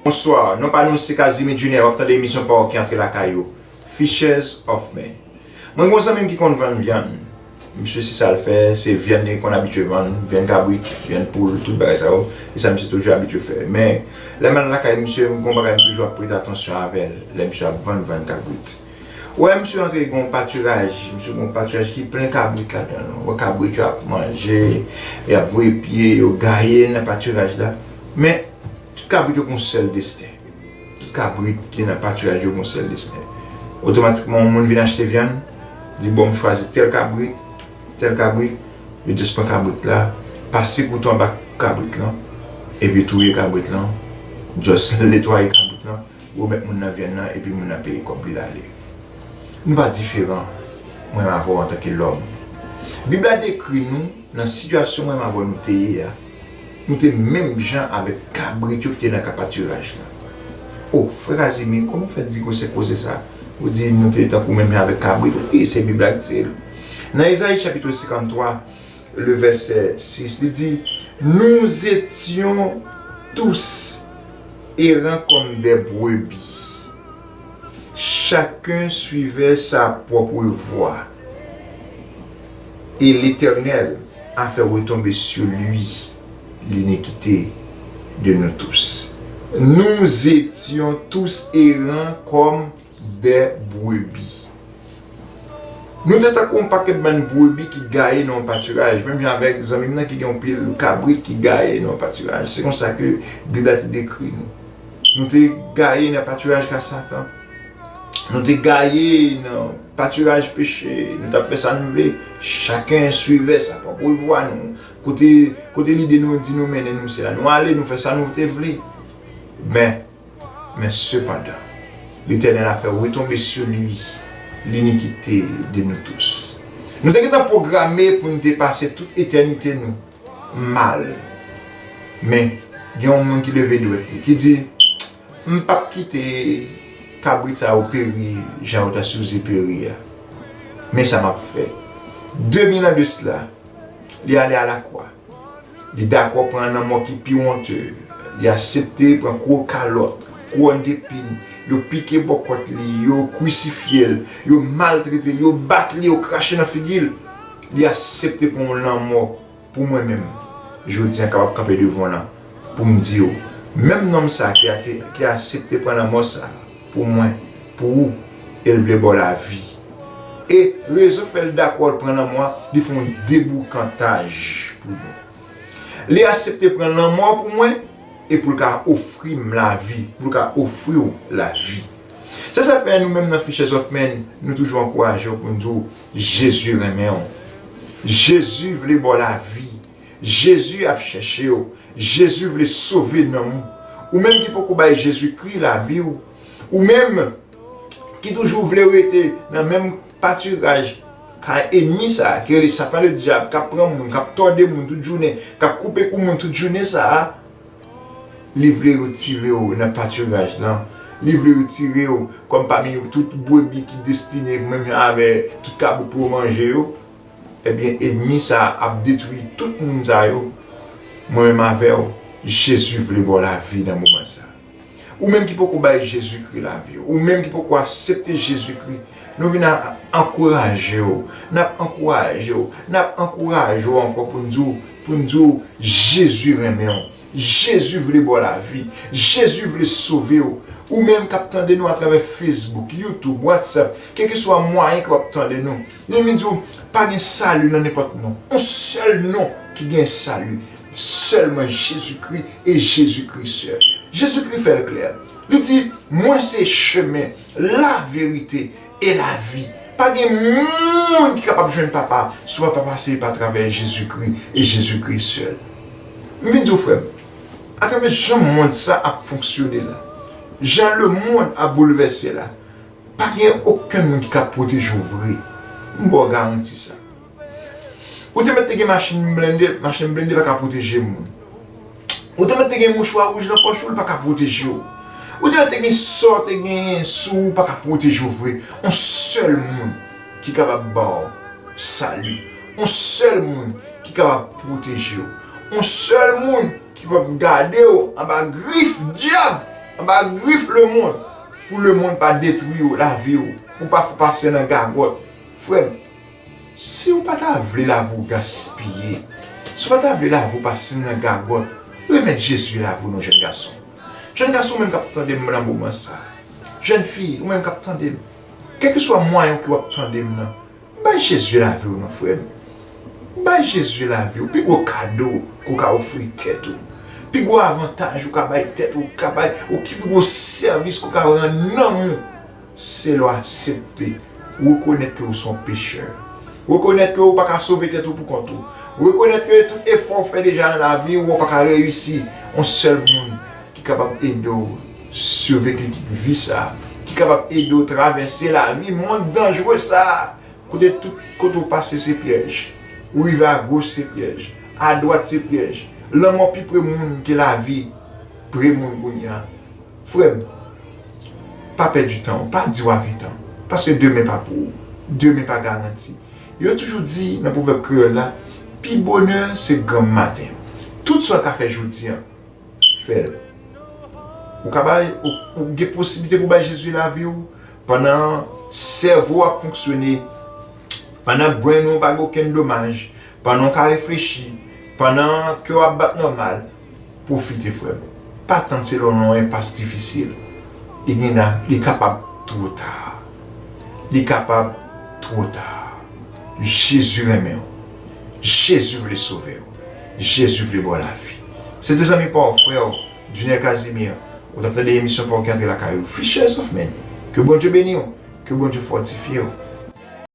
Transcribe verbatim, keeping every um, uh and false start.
Bonswa, non pa nou se Casimir Junior, w ap tande emisyon pa w ki antre lakay ou, Fishers of Men. Mwen gen yon zanmi m ki konn vann vyann. Misye se sa l fè, se vyann li konn abitye vann, vyann kabrit, vyann poul, tout bagay sa yo. E sa misye toujou abitye fè. Men, lè m al lakay misye, m gen yon bagay m toujou ap prete atansyon avè l, lè misye ap vann vyann kabrit. Ou wè misye antre gen yon patiraj, misye gen yon patiraj ki plen kabrit ladan l. Ou wè kabrit yo ap manje, y ap voye pye, yo gaye nan patiraj la. Men, tout kabrit yo gen yon sèl desten. Tout kabrit ki nan patiraj yo gen yon sèl desten. Otomatikman, yon moun vin achte vyann, di, "Bon, m chwazi tèl kabrit, tèl kabrit." Yo just pran kabrit la, pase kouto anba kabrit lan, epi touye kabrit lan, just netwaye kabrit lan, remèt moun nan vyann nan, epi moun nan peye kòb li, l ale. Nou pa diferan, mwen avè w antanke lòm. Bib la dekri nou nan sitiyasyon mwen avè w nou te ye a. Nou te menm jan avèk kabrit yo ki te nan ka patiraj la. O, frè Kazimi, kòman w fè di gwosè koze sa? Ou di nou te tankou menm jan avèk kabrit? Wi, se Bib la ki di l. Nan Ezayi chapit senkanntwa, le vèsè sis, li di, "Nous étions tous errants comme des brebis. Chacun suivait sa propre voie. Et l'Éternel a fait retomber sur lui l'iniquité de nous tous." Nous étions tous errants comme des brebis. Nou te tankou yon pakèt bann brebi ki gaye nan yon patiraj, menm jan avèk zanmi m nan ki gen yon pil kabrit ki gaye nan yon patiraj. Se konsa ke Bib la te dekri nou. Nou te gaye nan patiraj ka Satan. Nou te gaye nan patiraj peche. Nou t ap fè sa nou vle. Chacun suivait sa propre voie nou. Kote, kote lide nou di nou mennen nou, se la nou ale, nou fè sa nou te vle. Men, Men sepandan, Letènèl a fè retonbe sou li linikite de nou tous. Nou te gentan pwograme pou n te pase tout etènite nou mal. Men, gen yon moun ki leve dwèt li, ki di, "M p ap kite kabrit sa yo peri jan yo ta sipoze peri a. Men sa m ap fè." De mil an de sila, li ale alakwa. Li dakò pran lanmò ki pi wonte. Li aksepte pran gwo kalòt, kouwòn depin. Yo pike bòkòt li, yo krisifye l, yo maltrete l, yo bat li, yo krache nan figi l. Li aksepte pran yon lanmò pou mwen menm. Jodi a, m kapab kanpe devan w la pou m di w, menm nonm sa ki ate-, ki aksepte pran lanmò sa pou mwen, pou ou, e l vle ba w lavi. E rezon fè l dakò l pran lanmò a, li fè yon deboukantaj pou nou. Li aksepte pran lanmò pou mwen e pou l ka ofri m lavi, pou l ka ofri w lavi. Se sa k fè nou menm nan Fishers of Men, nou toujou ankouraje w pou n di w, Jezi renmen w. Jezi vle ba w lavi. Jezi ap chèche w. Jezi vle sove nanm ou. Ou menm ki poko bay Jezikri lavi w, ou menm ki toujou vle rete nan menm patiraj kay ènmi sa a, ki rele Satan Ledyab, k ap pran moun, k ap tòde moun tout jounen, k ap koupe kou moun tout jounen sa a, li vle retire w nan patiraj lan. Li vle retire w kòm pami tout brebi ki destine menm jan avè tout kabrit pou yo manje yo. Ebyen, ènmi sa a ap detwi tout moun sa yo. Mwen menm avè w, Jezi vle ba w lavi nan moman sa a. Ou menm ki poko bay Jezikri lavi w, ou menm ki poko aksepte Jezikri, nou vin a-, ankouraje w. N ap ankouraje w. N ap ankouraje w ankò pou n di w, pou n di w, Jezi renmen w. Jezi vle ba w lavi. Jezi vle sove w. Ou menm k ap tande nou atravè Facebook, YouTube, WhatsApp, kèlkeswa mwayen ke w ap tande nou, nou vin di w, pa gen sali nan nenpòt non. Yon sèl non ki gen sali. Sèlman Jezikri e Jezikri sèl. Jezikri fè l klè. Li di, "Mwen se chemen, laverite e lavi." Pa gen moun ki kapab jwenn Papa si w pa pase pa travè Jezikri e Jezikri sèl. M vin di w, frè m, atravè jan mond sa ap fonksyone la, jan lemonn ap boulvèse la, pa gen okenn moun ki ka pwoteje w vre. M ba w garanti sa. Ou te mèt te gen machin blende, machin blende pa ka pwoteje moun. Ou te mèt te gen mouchwa wouj nan pòch ou, li pa ka pwoteje w. Ou te mèt te gen sa w te genyen sou ou, pa ka pwoteje w vre. Yon sèl moun ki kapab ba w sali. Yon sèl moun ki kapab pwoteje w. Yon sèl moun ki kapab gade w anba grif dyab. anba grif lemonn, pou lemonn pa detwi w, lavi w, pou pa fè w pase nan gagòt. Frè m, si w pa ta vle lavi w gaspiye, si w pa ta vle lavi w pase nan gagòt, remèt Jezi lavi w non, jèn gason. Jèn gason, ou menm k ap tande m nan moman sa. Jèn fi, ou menm k ap tande m. Kèlkeswa mwayen ke w ap tande m nan, bay Jezi lavi w non, frè m. Bay Jezi lavi w. Pi gwo kado ke w ka ofri tèt ou, pi gwo avantaj ou ka bay tèt ou, ou ka bay, ou pi gwo sèvis ke w ka rann nanm ou, se lè w aksepte, rekonèt ke w se yon pechè. Rekonèt ke w pa ka sove tèt ou pou kont ou. Rekonèt ke tout efò w fè deja nan lavi w, ou pa ka reyisi. Yon sèl moun ki kapab ede w siviv tout vi sa, ki kapab ede w travèse lavi, monn danjere sa, kote tout kote w pase se pyèj. Ou rive agoch se pyèj, adwat se pyèj. Lanmò pi pre moun ke lavi pre moun kounye a. Frè m, pa pèdi tan w, pa di w a gen tan. Paske demen pa pou ou. Demen pa garanti. Yo toujou di nan pwovèb kreyòl la, pi bonè se granm maten. Tout sa w ka fè jodi a, fè l. Ou ka bay, ou, ou gen posiblite pou bay Jezi lavi w pandan sèvo w ap fonksyone, pandan brain ou pa gen okenn domaj, pandan w ka reflechi, pandan kè w ap bat nòmal. Pwofite, frè m. Pa tann se lè w nan yon enpas difisil. Li gen la, li kapab twò ta. Li kapab twò ta. Jezi renmen w. Jezi vle sove w. Jezi vle ba w lavi. Se te zanmi pa w, frè w, Junel Casimir. Ou t ap tande emisyon pa w ki antre lakay ou, Fishers of Men. Ke Bondye beni w. Ke Bondye fòtifye w.